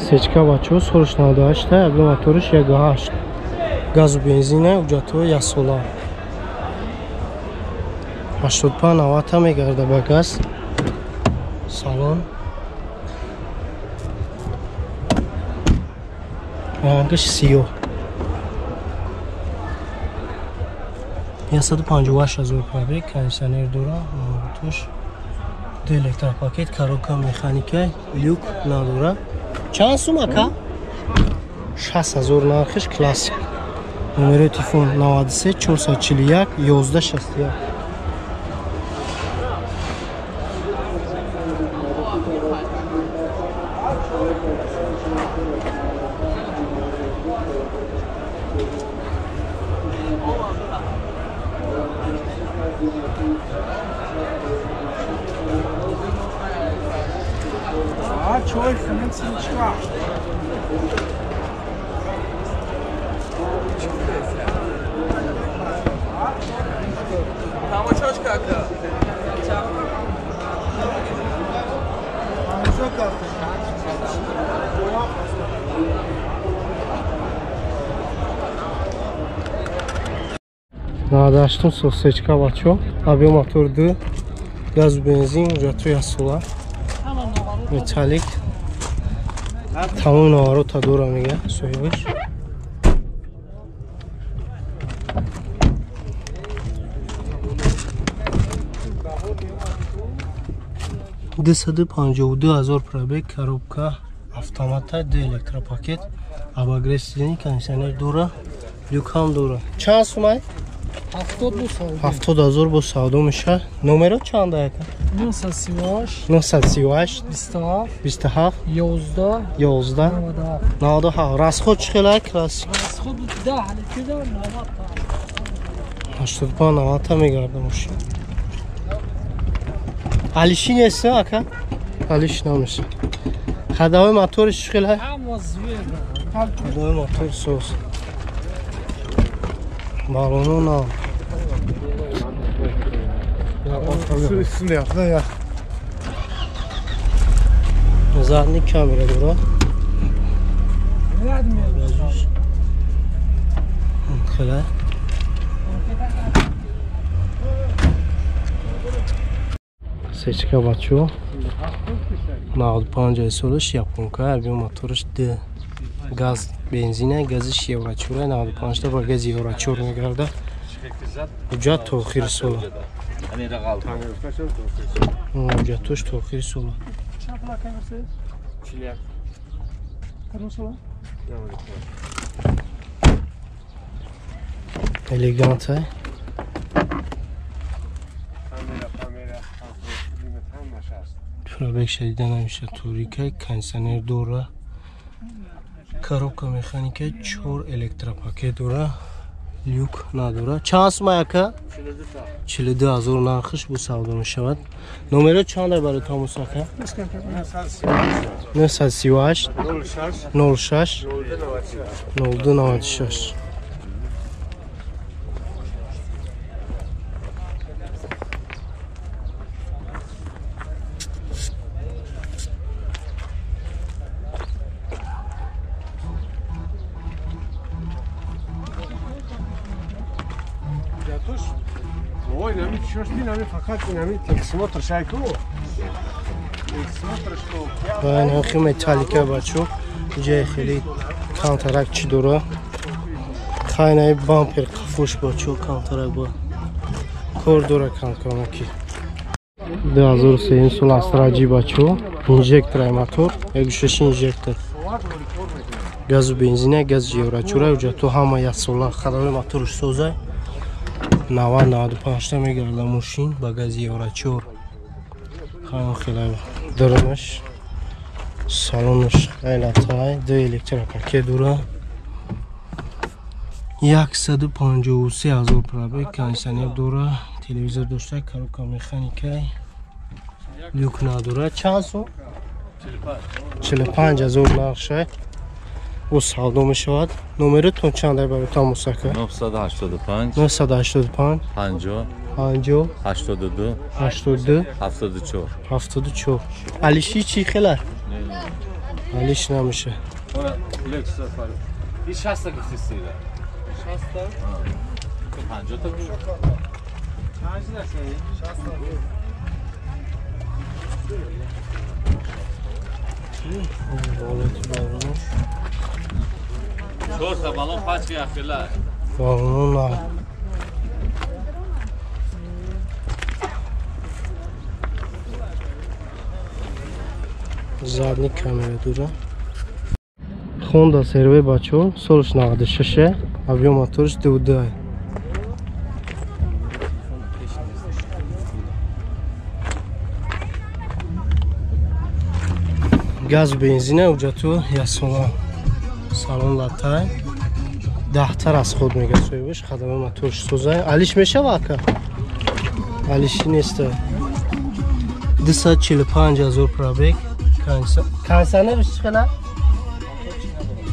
Сечка бачо солш 98 та, объем моториш 1.8. Газу бензина, ҳуҷҷатҳои яксола. 85-90 та мегарда ба газ. Салон. Рангаш сиёҳ. 158 ҳазор пробег, кондиционер дора, туш ду электропакет, коробка механика, люк надора. Чанд сум ака? 60 ҳазор нархиш, классик. Номери телефон 93 441 11 61. Надаштум сосечка бачо, объем мотор 2, газ бензин, ҳуҷҷатҳои яксола, металлик, тамоми наварота дора мега соҳибаш. 252 000 пробег, коробка автомата, ду электропакет, обогрев сидений, кондиционер дора, люк ҳам дора. Чанд сумай? 70 ҳазор бо савдо мешавад. Номеро чанд ака? 938 938 27 27 11 11 97. Расход чӣ хел классик? Расход 10 литр 90 85 90 та мегарда мошин. Алиши нест ака? Алиш намеша. Ходовой моториш чӣ хел? Ходовой мотор соз. Балоно на. Üstünde yap da ya. Задний камера дора. Хела. Сечка бачо. 95 солиш японка, объем моториш Д. Газ бензина, газиш евро 4, 95 та ба газ евро 4 мегарда. Ҳуҷҷат то охири сола. Ҳуҷҷатош то охири сола. Элеганта. Пробег шадида намеша, торика, кондиционер дора, коробка механика, 4 электропакет дора, люк надора. Чанд сум ака? 42 ҳазор нархиш бо савдо мешавад. Номеро чанд барои тамос ака? 938 06 02 96. Нархи металлика бачо, ҷае хеле камтарак чӣ дора. Хайнаи бампер қафош бачо камтарак ба кор дора камкамаки. 2003 сол Астраҷи бачо, инжектораи мотор, 1.6 инжектор. Газу бензина, газ евро 4, ҳуҷҷатҳо ҳама яксола, ходовой моторш созай. 90-95 та мегарда мошин ба гази евро 4. Хайон хеле дарунаш, салонаш хеле ду электропакет дора. 153 ҳазор пробег, кондиционер дора, телевизор дошта, коробка механика, люк надора. Чанд сум? 45 ҳазор нархшай. О савдо мешавад. Номеротон чанд барои тамос ака? 985 985 50 50 82 82 74 74. Алиши чӣ хела? Алиш намеша. این 60 تا گفتی سیره. 60 تا؟ تو 50 تا بود. چند تا 60 تا. 4 تا بالون پاچ یخیلا. بالون задний камера дура. Honda CR-V бачо, солш 96, объем моторш 2.2. Газ бензина уҷату ясола салон латай даҳтар аз худ мега соҳибаш хадама моторш созай. Алиш мешава ака? Алиши неста. 245 ҳазор пробег. Кондиционерш чӣ хела?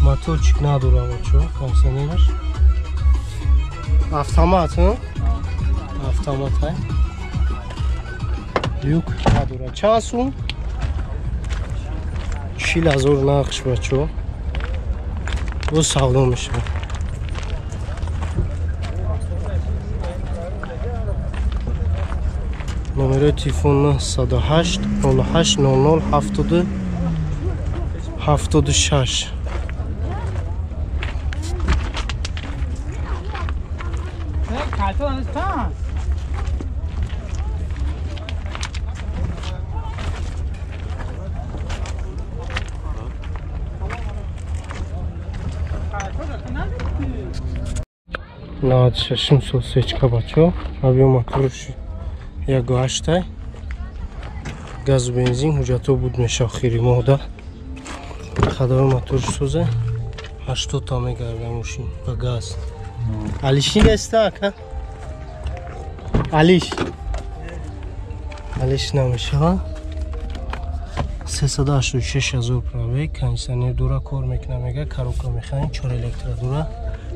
Моторчик надора бачо, кондиционерш. Автомат, автомат ҳай. Люк надора. Чанд сум? 40 ҳазор нархш бачо. Боз савдо мешавад. Номерои телефон 908 08 00 72 76. Навад шашум сол сечка бачо, объем моторш 1.8, газу бензин ҳуҷҷатҳо буд меша охири моҳда. Хадами моторш соза 80 та мегарда мошин ба газ. Алиши неста ака? Алиш. Алиш намешава. 386 ҳазор пробег, кондиционер дура кор мекуна мега, коробка механик, 4 электро дура,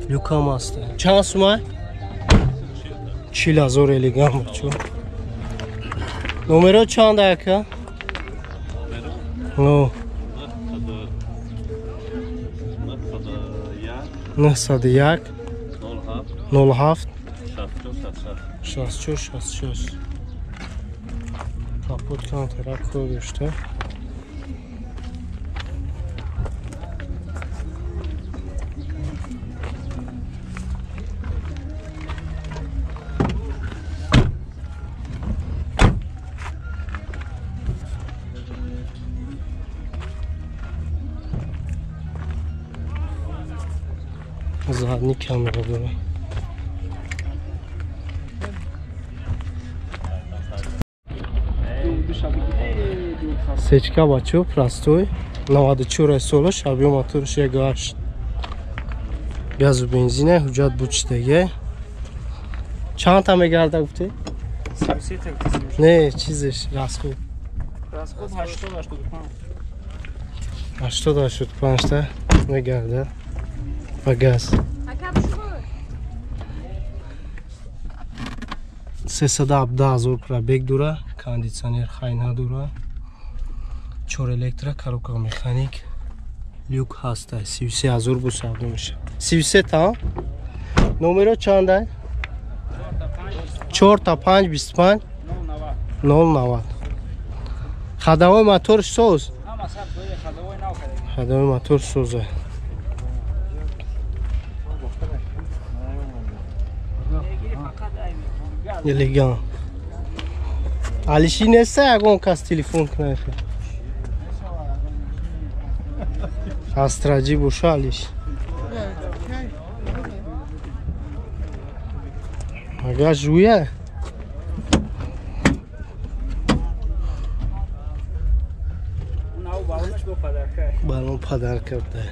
люкам аст. Чанд сумай? 40 ҳазор элеган бачо. Номеро чанд ака? Ну 901 07 64 66. Капот камтара кор дошта. Задний камера дора. Сечка бачо простой 94 солаш, объем моторш 1.8, газу бензина, ҳуҷҷат бучтаге. Чанд та мегарда гуфтӣ? Не, чизеш расход. Расход 80-85. 80-85 та мегарда ба газ. 317 ҳазор пробег дура, кондиционер хай надора, 4 электро, коробка механик, люк ҳаста. 33 ҳазор бо савдо мешавад. 33 та? Номеро чанда? 4 та 5 25 090. Хадамои моторш соз? Хадамои мотор соза. Элеган. Алиши неста ягон кас телефон кунад. Астраҷи боша алиш. Агар жуя? Балон падарка буда.